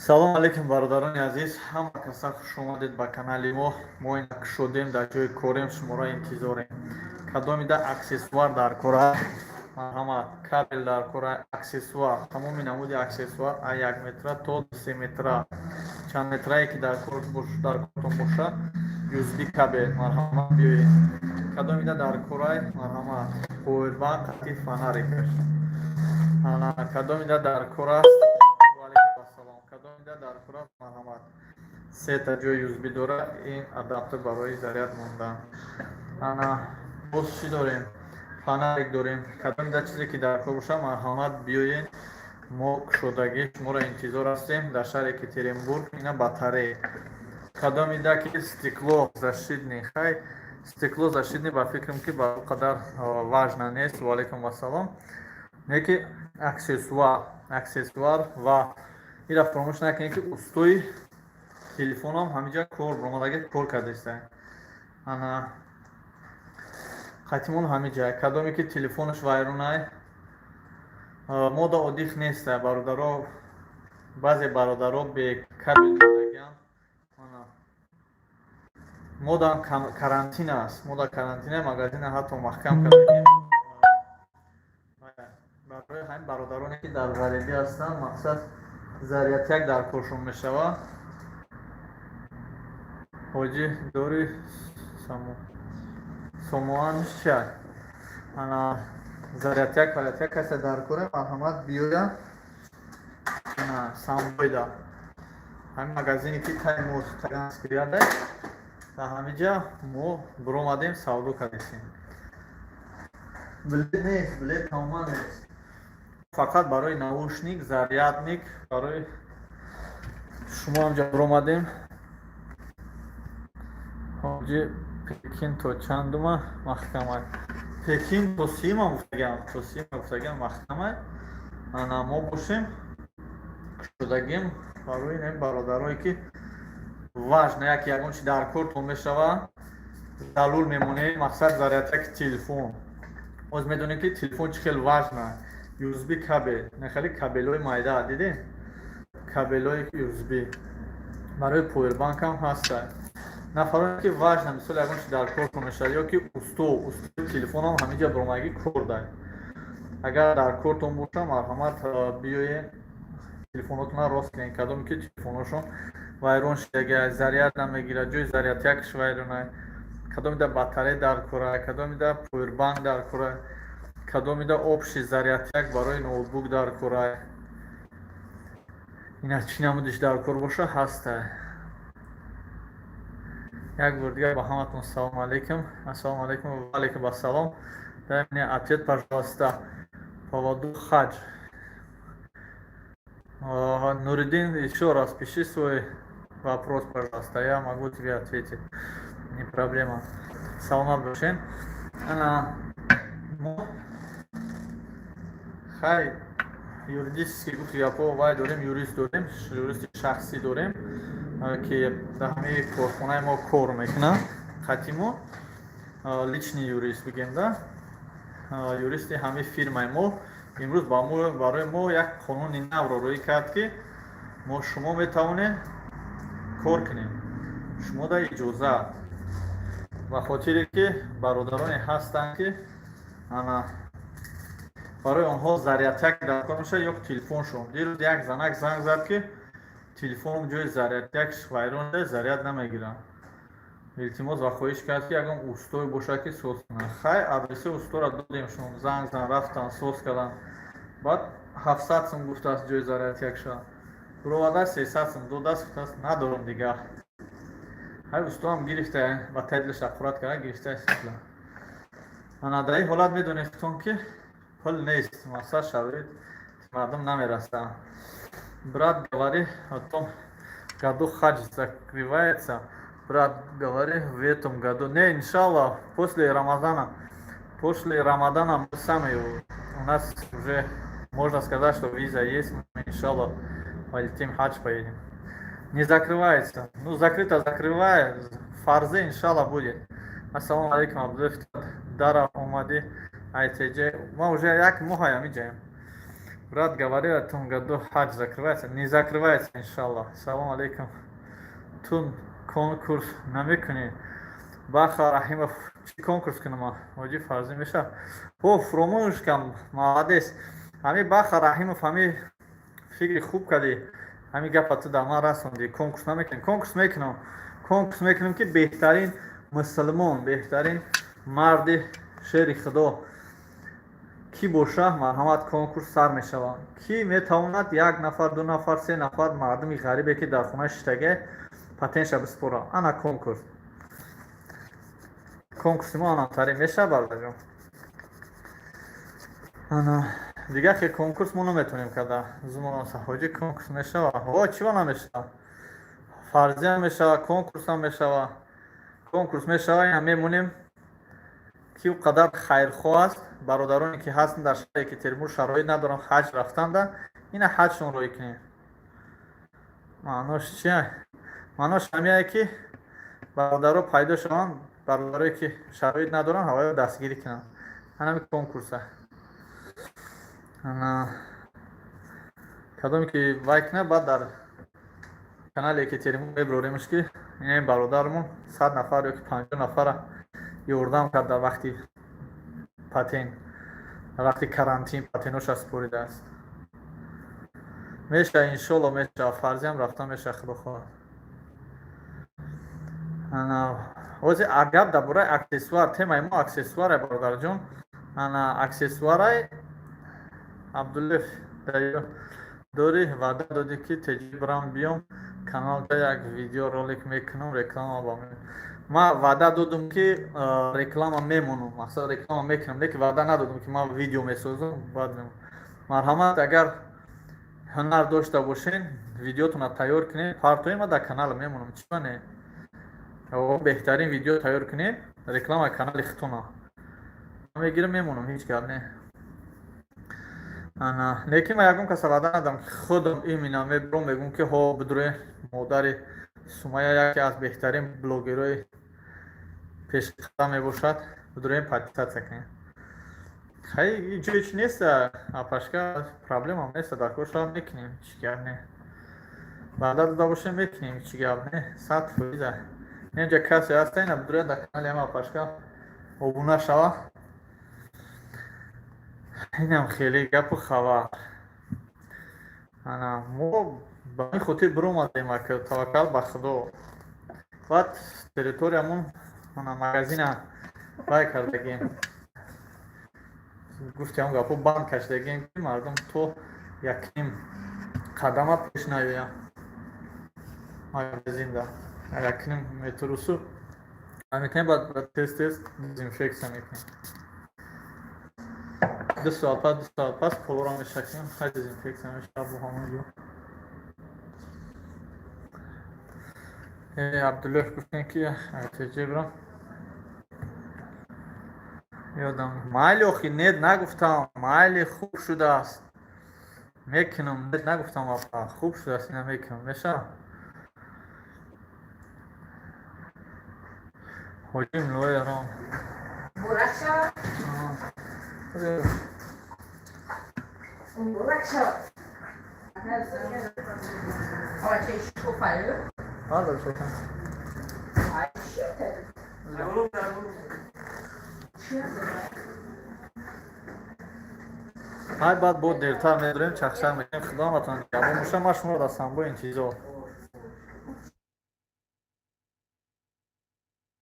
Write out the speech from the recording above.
Салом алейкум, бародарони азиз, ҳама каса хуш омадед ба канали мо. Мо инак шудем, дар ҷои корем, шуморо интизорем. Кадомида аксессуар дар кора, марҳамат, кабел дар кора, аксессуар, тамоми намуди аксессуар, а 1 метра то 3 метра, чанд метрае ки дар кортон бошад, USB кабел, марҳамат, биёед. Кадомида дар корай, марҳамат, повербанк қати фонарикаш. Кадомида дар кор аст, кадомида дар кор аст, марҳамат, сета ҷои USB дора, ин адаптер барои заряд мондан. Ана, боз чӣ дорем? Фонарик дорем. Кадомида чизе ки дар кор боша, марҳамат, биёед, мо кушодагӣ шуморо интизор ҳастем дар шаҳри Екатеринбург. Ина батарея. Кадомида ки стекло защитный, хай, стекло защитный, ба фикрам, ки ба қадар важно нест. Ваалайкум ассалом. Не ки аксессуар, аксессуар ва ира фаромӯш накунед, ки устои телефонам ҳамиҷа кор омадаги, кор кардаиста. Ана, қатимон ҳамиҷа. Кадоме ки телефонаш вайронай, мода одих неста, бародаро, баъзе бародаро бе кабел додагиам. Мода карантин аст, мода карантина, магазина ҳатто маҳкам кардагим. Барои ҳамин бародароне ки дар ғарибӣ ҳастанд, мақсад, зарядяк дар коршон мешавад. Ҳоҷӣ дори сомоан чия? Ана, зарядяк, варядяк касе дар кора, марҳамат, биёя. Ана, самбойда ҳамин магазине ки тай мост, Таганский ряда, дар ҳамиҷа мо биромадем, савдо кардесем. Билет нест, билет тамоман нест, фақат барои наушник, зарядник барои шумо ҳамҷа биромадем. Ҳоҷи, Пекин то чандума маҳкамай? Пекин то 30-ма гуфтагам, то 30-ма гуфтагам маҳкамай. Ана, мо бошем, шудагим барои ин бародарое ки важно, як ягон чи дар кортон мешава, залул мемонед, мақсад, зарядяки телефон. Боз медонем, ки телефон чӣ хел важно. USB кабел, нахали кабелҳои майда дидем, кабелҳои USB барои повербанкам ҳаста. Нафароне ки важно, мисол, ягон чи дар кортон мешавад ё ки устои телефонам ҳамиҷа биромадагӣ кор дай. Агар дар кортон боша, марҳамат, биёед, телефонотонро рост кунед. Кадоме ки телефоношон вайрон шудага, заряд намегирад, ҷои зарядякаш вайронай, кадомида батарея дар кора, кадомида повербанк дар кора, кадомида общий зарядяк барои ноутбук дар кора, ина чӣ намудиш дар кор боша, ҳаста. Як бор дигар ба ҳаматон салому алейкум. Ассалому алейкум. Ва алейкум ассалом. Дай мне ответ, пожалуйста, по поводу хадж. Нуриддин, еще раз пиши свой вопрос, пожалуйста, я могу тебе ответить, не проблема. Саломат бошен. Ана, мо хай, юридически гуфти гапо вай дорем, юрист дорем, юристи шахсӣ дорем, ки дар ҳамаи корхонаи мо кор мекунад хати мо, личный юрист бигем да, юристи ҳамаи фирмаи мо. Имрӯз барои мо як қонуни навро рӯй кард, ки мо шумо метавонем кор кунем, шумо да иҷозат, ба хотире ки бародароне ҳастанд, ки ана, барои онҳо зарядяк дар кор мешавад ё телефоншон. Дирӯз як занак занг зад, ки телефоном ҷои зарядякш вайрон шуда, заряд намегирад. Илтимос ва хоҳиш кард, ки ягон устое бошад, ки соз кунад. Хай, адреси усторо додем, шон занг зан, рафтан, соз карданд. Баъд 700 сум гуфтааст ҷои зарядякша. Буровада, 300 сум додааст, гуфтааст, надорам дигар. Ҳай, устоам гирифта, ба тадлиш аккурат карда гирифта. Ана, дар ин ҳолат медонистон, ки пул нест, мақсад, шароит мардум намерасад. Брат, говори о том году хадж закрывается. Брат, говори, в этом году не, иншаллах, после Рамазана. После Рамадана мы сами, у нас уже, можно сказать, что виза есть, мы, иншаллах, полетим, хадж поедем. Не закрывается, ну, закрыто, закрывает фарзе, иншаллах, будет. Ассалому алейкум, Абдулф, дара омади. Айтж, ма уже як моҳ ҳамиҷаем. Брат говорил, в том году хадж закрывается. Не закрывается, иншаллах. Салом алейкум. Тун конкурс намекунӣ? Баха Раҳимов, чӣ конкурс кунам? Ҳоҷи фарзӣ меша. О, фуромӯшкам, молодец. Ҳами Баха Раҳимов, ҳами фикри хуб кардӣ. Ҳами гапа ту дар ман расондӣ. Конкурс намекунем. Конкурс мекунам. Конкурс мекунем, ки беҳтарин мусулмон, беҳтарин марди шери Худо кӣ боша, марҳамат, конкурс сар мешавад. Кӣ метавонад як нафар, ду нафар, се нафар мардуми ғарибе, ки дар хона шиштага, патентша биспора. Ана конкурс. Конкурси мо анамтарин мешавад, бародарҷон. Ана дигар хе конкурс мо наметавонем карда. Зумон ҳоҷи, конкурс мешавад? О, чиба намешавад? Фарзиам мешавад, конкурсам мешавад. Конкурс мешавад, ина мемонем, ки ӯ қадар хайрхоҳ аст. Бародароне, ки ҳастанд дар шаҳри Екатеринбург, шароит надоранд ҳаҷ рафтанда, ина ҳаҷшон рӯй кунем. Маънош чия? Маънош ҳамяе, ки бародаро пайдо шаванд, бародарое, ки шароит надоранд, ҳавоё дастгирӣ кунанд. Ҳанами конкурса. Ана кадоме ки вай кунад, баъд дар канали Екатеринбург меброремш, ки ин бародармон 100 нафар ёки 50 нафара ёрдам кард дар вақти патент, дар вақти карантин патентоша супоридааст. Меша, иншолло, меша, фарзиам рафта меша, худо хоҳад. Ана ҳозир гап дар бораи аксессуар, темаи мо аксессуаре, бародарҷон. Ана аксессуарай. Абдуллоев дорӣ, ваъда додӣ, ки теҷи бирам биём, каналда як видеоролик мекунам, реклама ба ман ваъда додум, ки реклама мемонам, мақсад, реклама мекунам, лекин ваъда надодум, ки ман видео месозам, баъд. Марҳамат, агар ҳунар дошта бошен, видеотонро тайёр кунед, партоем, ма дар канал мемонам. Чӣ не, беҳтарин видео тайёр кунед, реклама канали худтона мегирам, мемонам, ҳеҷ гап не. Ана лекин ман ягон каса ваъда надам, ки худам имина мебурам, мегӯм, ки ҳо, бидуре, модари Сумая яке аз беҳтарин блогерҳои пешқадам мебошад, бидурем, подписаться кунем. Хай, ҷои чи нест, апашка, проблемам нест, дар кор шава, мекунем, чӣ гап не. Ваъда дода бошем, мекунем, чӣ гап не, 100%. Инҷа касе ҳаста, ина бидуре, дар канали ҳама апашка обуна шава. Инам хеле гапу хабар. Ана мо ба ин хотир биромадем, ака, таваккал ба Худо. Баъд территориямон, ана магазина вай кардагем, гуфти ҳам гапо, банд кашидагем, ки мардум то якним қадама пеш наёянд. Магазинда якним метрусу мекунем, баъд тез тез дезинфексия мекунем. 2 соат пас, 2 соат пас полора мешакем, хай, дезинфексия мешавад бо ҳамон ҷо. Абдуллоев гуфтем, ки теҷе бирам, ёдам. Майли, охи, нет нагуфтам, майли, хуб шудааст, мекунам, нет нагуфтам, апа, хуб шудааст, ина мекунам, мешавад. Ҳоҷим лоярон. Бурак шавад? Бурак шавад. Ой, шкофаю. Бардор, шокан. Ай, чӣ? Чӣ? Ҳай, баъд бо дертар медорем, чахчах мекунем. Худо матон гапо муша, ма шуморо дастам бо интизор.